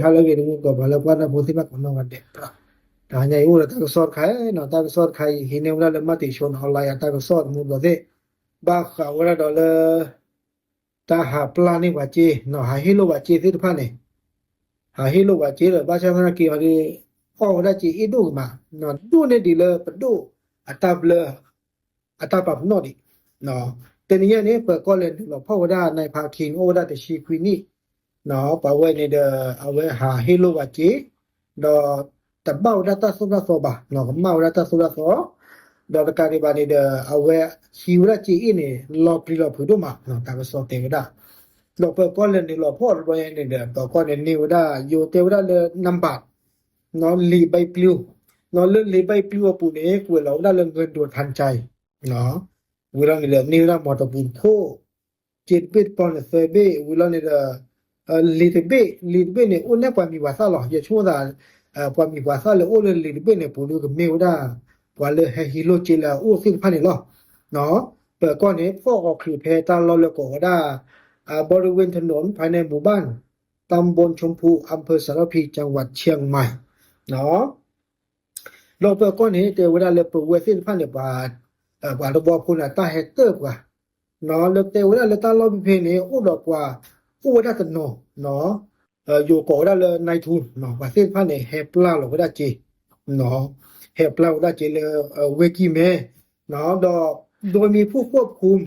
ဟါလၢအဂ့ၤ တမူတကိး ပှၤလၢကွၢ်တၢ်ဖိသ့ၣ်တဖၣ်ကိးနီၢ်ဂၤဒဲး, တဟါညါအံၤအိၣ်ဒီးတၢ်ကစီၣ်တခါနီၤ, တၢ်ကစီၣ်တခါအံၤ ဟံးန့ၢ်ဝဲဒၣ်လၢ မၢ်တံၣ်ဆိ online အတၢ်ကစီၣ်တမူတကိးသ့ၣ်, ဘၣ်ဃးဝဲဒၣ်ဒီးလၢ တၢ်ဟးပျၢ်န့ၢ်ပှၤစ့, ဟးဟ့ၣ်လိာ်ပှၤစ့သ့ၣ်တဖၣ်န့ၣ်, ဟးဟ့ၣ်လိာ်ပှၤစ့ဒီး ဘၣ်ဆၣ်သနာ်က့အီၤဒီး အီၣ်ဝဲဒၣ်စ့အ့ၣ်ဒိၣ်ကမး, ဒိၣ်န့ၢ်ဒံးလၢပဒိၣ်အတၢ်ဘျၢ အတၢ်ပာ်ပနီၣ်ဒံး, တနံၤညါန့ၣ် ပၢၤကီၢ်လဲၤနုာ်လီၤဖီၣ်ဝဲဒၣ် နၢ်ဖါခံန့ၣ် အိၣ်ဝဲဒၣ်တဆံခွံနံၣ်, ပှၤဝဲန့ၣ်ဒီး အဝဲဟးဟ့ၣ်လိာ်ပှၤစ့, ဒီးတဘၣ်ဝဲဒၣ်တၢ်သိၣ်တၢ်သီဘၣ်, ကမၣ်ဝဲဒၣ်တၢ်သိၣ်တၢ်သီ, ဒီးတကးဒံးဘၣ်န့ၣ်ဒီး အဝဲဟံးဝဲဒၣ်စ့အ့ၣ်န့ၣ် လီၤပျံၤလီၤဖုးဒိၣ်မး, တၢ်ကစီၣ်တဲဝဲဒၣ်, ဒီးပၢၤကီၢ်လဲၤနုာ်လီၤဖီၣ်တဘျီညါန့ၣ်ဒီး ပၢၤကီၢ်န့ၣ်န့ၢ်ဝဲဒၣ် ယိၤတဲဝဲဒၣ်လၢ နံပါတ် လံာ်ဘၢပျုၤ, လၢလံာ်ဘၢပျုၤအပူၤန့ၣ် ကွဲးလီၤဝဲဒၣ်လၢ เงินด่วนทันใจ, ဝံၤလီၤန့ၣ်ဒီး န့ၢ်ဝဲဒၣ်မီတပူၤခိၣ် စ့တဘ့ၣ်တပီန့ၣ်သၢဘ့ၣ်, ဝံၤလီၤန့ၣ်ဒီး လံာ်တဘ့ၣ်, လံာ်တဘ့ၣ်န့ၣ် အိၣ်နဲၣ်ပှၤမံၤပှၤသၣ်လီၤ. ယဆိကမိၣ်သး ပှၤမံၤပှၤသၣ်လၢအိၣ်လၢလံာ်တဘ့ၣ်န့ၣ် ပူၤဒုကမ့ၢ်ဝဲဒၣ် ပှၤလၢဟဲဟံးလိာ်စ့လၢအအိၣ်သ့ၣ်တဖၣ်န့ၣ်လီၤ. ပၢၤကီၢ်န့ၣ် ဖီၣ်အီၤချုးဖဲတၢ်လီၢ်လၢကိးဝဲဒၣ် บริเวณถนนภายในหมู่บ้าน ตำบลชมพู อำเภอสารพี จังหวัดเชียงใหม่ ဒီးပၢၤကီၢ်န့ၣ် တဲဝဲဒၣ်လၢပဝဲသ့ၣ်တဖၣ်န့ၣ် ပှၤ ပှၤတဝီဖိန့ၣ် တၢ်ဟဲတၢၢ်ပှၤ, လၢတဲဝဲဒၣ်လၢတၢ်လီၢ်ဖဲဖဲန့ၣ် အိၣ်ဒီးပှၤ အိၣ်ဝဲဒၣ်တနီၤ, ယိၤကိးဝဲဒၣ်လၢ นายทุน ပှၤသ့ၣ်တဖၣ်န့ၣ် ဟဲပျၢ်လီၤဝဲဒၣ်စ့, ဟဲပျၢ်ဝဲဒၣ်စ့လၢ ဝ့ၢ်ကံၢ်မဲ, ဒီး โดยมีผู้ควบคุม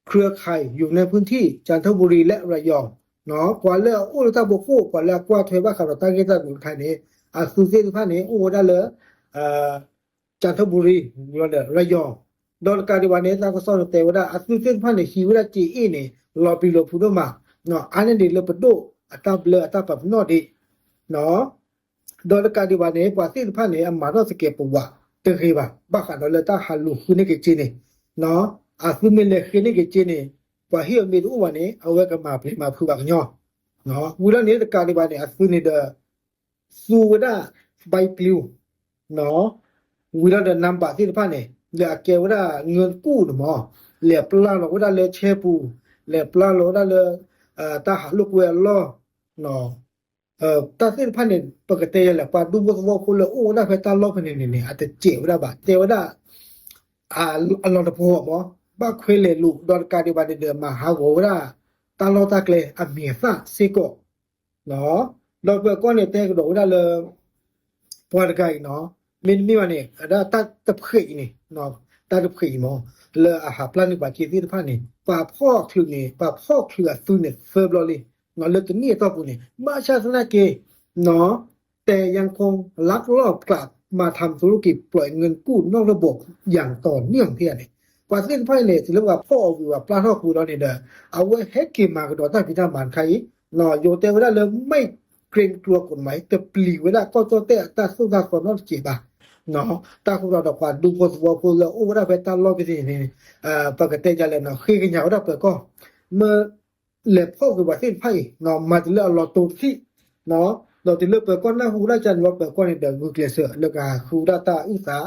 เครือข่ายอยู่ในพื้นที่จันทบุรีและระยอง ပှၤလၢအအိၣ်လၢတၢ်ဖီခိၣ် ပှၤလၢအကွၢ်ထွဲဘၣ်ဃးဒီးတၢ်ဂ့ၢ်တၢ်ကျိၤတခါန့ၣ် အသုးသ့ၣ်တဖၣ်န့ၣ် အိၣ်ဝဲဒၣ်လၢ จันทบุรี ဒီး ระยอง ဒီးတကးဒံးဘၣ်န့ၣ် တၢ်ကစီၣ်န့ၣ်တဲဝဲဒၣ် အသုးသ့ၣ်တဖၣ်န့ၣ် ဟံးဝဲဒၣ်စ့အ့ၣ်န့ၣ် လီၤပျံၤလီၤဖုးဒိၣ်မး, အါန့ၢ်ဒံးလၢပဒိၣ်အတၢ်ဘျၢအတၢ်ပာ်ပနီၣ်ဒံး ဒီးတကးဒံးဘၣ်န့ၣ် ပှၤသ့ၣ်တဖၣ်န့ၣ် အမၤထီၣ်သကဲးပဝးတဂ့ၤဘၣ် ဘၣ်ဃးဒီးလၢတၢ်ဟးလူၤဃုန့ၢ်က့ၤစ့န့ၣ်, အသုးမ့ၢ်လဲၤဃုန့ၢ်က့ၤစ့န့ၣ် ပှၤဟ့ၣ်အီၤမ့ၢ်တအိၣ်ဘၣ်န့ၣ် အဝဲကမၤပျံၤမၤဖုးဘၣ်ကညီ, ဝံၤလီၤန့ၣ် တကးဒံးဘၣ်န့ၣ် အသုးန့ၣ်ဒီး သူဝဲဒၣ် ใบปลิว ဝံၤလီၤဒီး နံပါတ် သ့ၣ်တဖၣ်န့ၣ် လၢအကဲဝဲဒၣ် เงินกู้ န့ၣ်မး လဲၤပျၢ်လီၤဝဲဒၣ်လၢဆဲပူၤ, လဲၤပျၢ်လီၤဝဲဒၣ်လၢ တၢ်ဟးလိာ်ကွဲအလီၢ်, တၢ်သ့ၣ်တဖၣ်န့ၣ် ပကတဲယဲလဲၣ် ပှၤဒူဖိသဝီဖိလၢအိၣ်ဝဲဒၣ်ဖဲတၢ်လီၢ်ဖဲန့ၣ်န့ၣ်န့ၣ် အတစဲးဝဲဒၣ်ဘၣ် တဲဝဲဒၣ် အလီၤတပှီၤမး ဘၣ်ခွဲးလဲၤလိာ် ဒီးတကးဒံးဘၣ်န့ၣ်ဒီး မၤဟးဂီၤဝဲဒၣ် တၢ်လီၢ်တၢ်ကျဲအမံၤအသၣ်စ့ၢ်ကီး ဒီးပၢၤကီၢ်န့ၣ် တဲကဒီးဝဲဒၣ်လၢ ပှၤတဂၤအံၤနီၤ မ့တမ့ၢ်ဘၣ်န့ၣ် အဒၣ်တၢ်တဖှဲးအံၤန့ၣ် တၢ်တဖှဲးအံၤမး လၢအဟးပျၢ်န့ၢ်ပှၤစ့သ့ၣ်တဖၣ်န့ၣ် ပှၤဖီၣ်ချုးန့ၣ် ပှၤဖီၣ်ချုးအသုးန့ၣ် သၢဘျီလံ လၢတနံၣ်အတီၢ်ပူၤန့ၣ် ဘၣ်ဆၣ်သနာ်က့ แต่ยังคงลักลอบกลับมาทำธุรกิจปล่อยเงินกู้นอกระบบอย่างต่อเนื่อง န့ၣ် ပှၤသ့ၣ်တဖၣ်အံၤန့ၣ် တုၤလၢပှၤဖီၣ်အီၤဝံၤ ပှၤပျၢ်ထီၣ်ဃုာ်ဒီးန့ၣ်ဒီး အဝဲဟဲက့ၤမၤကဒီးတၢ်ဖံးတၢ်မၤတခါအံၤ ယိၤတဲဝဲဒၣ်လၢ ไม่เกรงกลัวกฎหมาย တပျံၤဝဲဒၣ်ကီၢ်ကၠီၣ်တဲၣ်အတၢ်သိၣ်တၢ်သီနီတစဲးဘၣ် တၢ်ဃိသတးဒီးပှၤဒူဖိသဝီဖိလၢအိၣ်ဝဲဒၣ်ဖဲတၢ်လီၢ်ဖဲန့ၣ်န့ၣ် ပကတဲယဲလဲၣ်နီၤ ဃ့ကညးဝဲဒၣ်ပၢၤကီၢ် မ့ၢ်လဲၤဖီၣ်က့ၤပှၤသ့ၣ်တဖၣ်အံၤ မၤတုၤလၢအလီၤတိၤတထံၣ် ဒီးတုၤလၢပၢၤကီၢ်နၢ်ဟူဝဲဒၣ်ကန့ၣ်လီၤ ပၢၤကီၢ်န့ၣ်ဒီးဂုာ်ကျဲးစၢးလၢကဃုဝဲဒၣ်တၢ်အုၣ်သး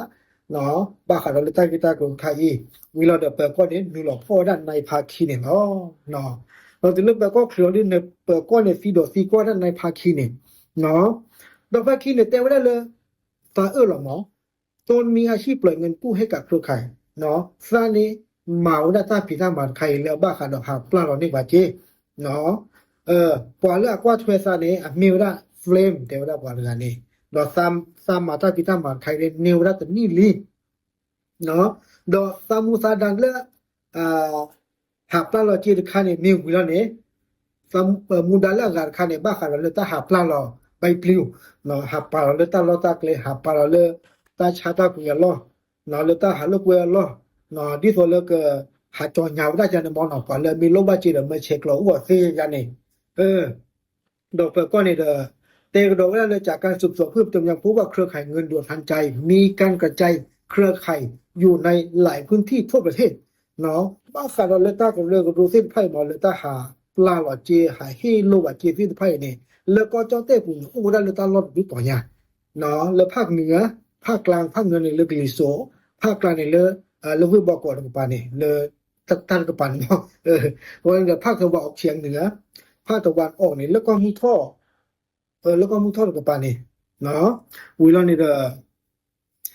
ဘၣ်ဃးဒီးလၢတၢ်ဂ့ၢ်တၢ်ကျိၤတခါအံၤ ဝံၤလီၤဒီးပၢၤကီၢ်န့ၣ် နုာ်လီၤဖီၣ်ဝဲဒၣ်နံၣ်ဖးခံန့ၣ်လီၤ. ဒီးတုၤလၢပၢၤကီၢ်ချုးလီၤဒ်န့ၣ် ပၢၤကီၢ်န့ၣ်သံဒီးသံကွၢ်ဒၣ်နံၣ်ဖးခံန့ၣ် ဒီးဖးခံန့ၣ် တဲဝဲဒၣ်လၢ သးအၢၣ်လီၤမး ตนมีอาชีพปล่อยเงินกู้ให้กับเครือข่าย သးန့ၣ် မၤဝဲဒၣ်တၢ်ဖံးတၢ်မၤတခါအံၤလၢအဘၣ်ဃးဒီးဟးပျၢ်လီၤန့ၢ်ပှၤစ့ ပှၤလၢအကွၢ်ထွဲသးန့ၣ် အမ့ၢ်ဝဲဒၣ် Flame တဲဝဲဒၣ်ပှၤတဂၤန့ၣ် ဒီးသးမၤတၢ်ဖံးတၢ်မၤတခါအံၤန့ၣ် န့ၢ်ဝဲဒၣ်တနံၣ်လံ ဒီးသးမူသးဒါလၢ ဟးပျၢ်လီၤစ့တခါန့ၣ် မ့ၢ်ဝံၤလီၤန့ၣ် မူဒါလၢအဂၤတခါန့ၣ် ဘၣ်ဃးဒီးလၢတၢ်ဟးပျၢ်လီၤ ใบปลิว ဟးပာ်လီၤလၢတၢ်လီၢ်တၢ်ကျဲ ဟးပာ်လီၤလၢ တၢ်ဆါတၢ်ပှ့ၤအလီၢ် လၢတၢ်ဟးလိာ်ကွဲအလီၢ် ဒ်သိးလၢက ဟးကၠီညါဝဲဒၣ်ယါန့ၣ်မ့ၢ်နီၤ ပှၤလၢအမ့ၢ်လိၣ်ဘၣ်စ့ဒီး မၢဆဲးကျိးအိၣ်အီၤသ့ယါန့ၣ် ဒီးပၢၤကီၢ်န့ၣ်ဒီး တဲကဒီးဝဲဒၣ်လၢ จากการสืบสวนเพิ่มเติมยังพบว่าเครือข่ายเงินด่วนทันใจมีการกระจายเครือข่ายอยู่ในหลายพื้นที่ทั่วประเทศ ဘၣ်ဃးဒီးလၢတၢ်ကရၢကရိသ့ၣ်တဖၣ်အံၤမ့ၢ် လၢတၢ်ဟးပျၢ်လီၤစ့ ဟးဟ့ၣ်လိာ်ဘၣ်စ့သ့ၣ်တဖၣ်အံၤန့ၣ် လၢကီၢ်ကၠီၣ်တဲၣ်ပူၤန့ၣ် အိၣ်ဝဲဒၣ်လၢတၢ်လီၢ်တဒူၣ်တီၤညါ လၢဖးကနံၤဧါ ဖးကျါ ဖးကနံၤန့ၣ် လၢကလံၤစိး ဖးကျါန့ၣ်လၢ လၢဝ့ၢ်ဘီကီးတကပၤန့ၣ် လၢ တၢ်တကပၤန့ၣ်မ့ၢ် အဝဲန့ၣ်ဒီး ဖးကဝၤအီၣ်ဆံးအနံၤဧါ ဖးတဝၤအီၣ်န့ၣ် လၢကီၢ်မုၢ်ထီၣ် လၢကီၢ်မုၢ်ထီၣ်တကပၤန့ၣ် ဝံၤလီၤန့ၣ်ဒီး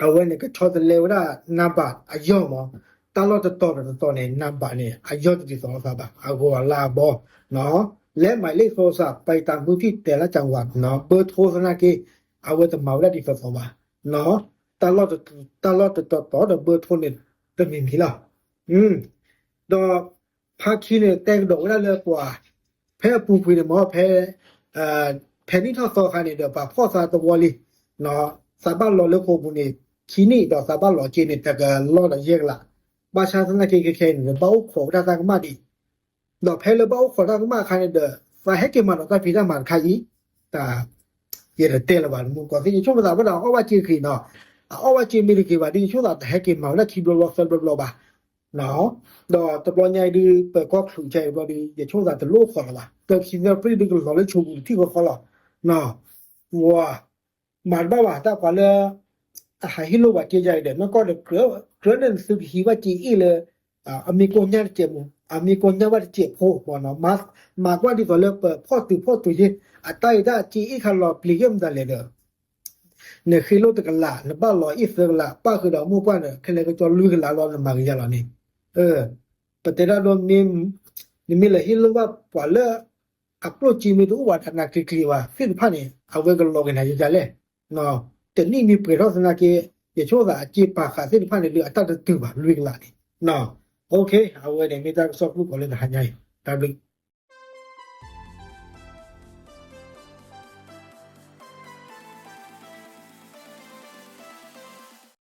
အဝဲန့ၣ်ကဆီတလဲဝဲဒၣ် နါဘးအယီၢ်မး, တၢ်လီၢ်တတီၤဒီးတတီၤန့ၣ် နါဘးန့ၣ် အယီၢ်တဒ်သိးလိာ်သးဘၣ်, အဂီၤအလါအဘီ, လၢမၤလ့ၣ်သိစး ပတၢ်မုၢ်ထံၣ်တဲလၢကၠၢ်ဝၤ ဘၢထိသနာ်က့ အဝဲတမၤဝဲဒၣ်ဒ်သိးသိးဘၣ်, တၢ်လီၢ်တတီၤတီၤဒီးဘၢထိန့ၣ် တမံၤမံၤလီၤ. ဒီး ဖါခံန့ၣ် တဲကဒီးဝဲဒၣ်လၢပှၤ ဖဲအပူၤကွံာ်န့ၣ်မ့ၢ် ဖဲ ဖဲနံၣ်ထီၣ်သီခါန့ၣ်ဒီး ပှၤဖီၣ်သးတဝီလံ, သးဘၣ်လီၤလၢဃိာ်ပူၤန့ၣ် ခံနံၣ်ဒီးသးဘၣ်လီၤက့ၤန့ၣ် တကလီၢ်ဒီးယဲၢ်ကလး, ဘၣ်ဆၣ်သနာ်က့ခဲခဲအံၤန့ၣ် ဘၣ်အိၣ်ခိးဝဲဒၣ်တၢ်ကမၣ်ဒံး, ဒီးဖဲလၢဘၣ်အိၣ်ခိးတၢ်ကမၣ်အခါန့ၣ်ဒီး သးဟဲက့ၤမၤဒီးတၢ်ဖံးတၢ်မၤတခါအံၤ, တၢ် ယတတဲလၢၤဘၣ် မုၢ်ကီၢ်သ့ၣ် ယဆိကမိၣ်သးဝဲဒၣ်အီၣ်ဘၣ်စ့ဂ့ၤနီၤ, အအီၣ်ဘၣ်စ့မ့ၢ်တဂ့ၤဘၣ်ဒီး ယဆိကမိၣ်သးတဟဲက့ၤမၤဝဲဒၣ်ခံဘျီဘျီသၢဘျီဘျီဘၣ် ဒီးတဘျီညါအံၤဒုး ပၢၤကီၢ်ချုးခဲအံၤဘျီဒီး ယဆိကမိၣ်သးတလိၣ်အိၣ်ခိးလၢၤဘၣ်, ကၢခံသၢပြံၣ်ဒုးကလီၤလၢဆိပူၤထံၣ်ဃီဃီလီၤ. ဝါ မၤတဘၣ်ဘၣ် တၢ်ပှၤလၢ အဟးဟ့ၣ်လိၣ်ပှၤစ့ယါအံၤဒီး နီၢ်ကီၢ်ဒီး ကြၢးန့ၣ်သုကဟံးဘၣ်စ့အ့ၣ်လၢ အမ့ၢ်ကိၢ်ညါတစဲးမူး အမ့ၢ်ကိၢ်ညါဘၣ်တစဲးဖိမးနီၤ, မၤကွၢ်ဒ်သိးလၢပဖီၣ်တုၤဖီၣ်တုၤယ့ၢ် အတၢ်အံၤတၢ်စ့အ့ၣ်ခါလီၤပျံၤယ့ၢ်မတၤလဲၣ်ဒီး နဃ့လိၣ်တကလး နဘၣ်လီၤအ့ၣ်သၢကလး ပၣ်ဃုာ်ဒီးမိၢ်ပှၢ်န့ၣ် ခဲလၢာ်ကကၠီလွံၢ်ကလးလီၤ နမၤကယၤလီၤန့ၣ်, ပတဲဒၣ်ဒိ နမ့ၢ်လၢဟ့ၣ်လိၣ်ဘၣ်ပှၤလၢ အကျိၣ်စ့မ့ၢ်တအိၣ်ဘၣ်ဒီးနၤကျ့ကျ့ဘၣ် သ့ၣ်တဖၣ်န့ၣ် အဝဲကလီၤက့ၤနၤယကလဲၣ်, တနံၣ်မ့ၢ်ပှဲၤထီၣ်သနာ်က့ ယဆိကမိၣ်သးအစ့ပာ်ဃာ်သ့ၣ်တဖၣ်န့ၣ်ဒုး အတၢ်တတုၤဘၣ်လွံၢ်ကလးန့ၣ်, အဝဲန့ၣ်မ့ၢ်တၢ်ကစီၣ်ကျိၤကီးလၢတဟါညါအံၤ တၢ်ဘျုး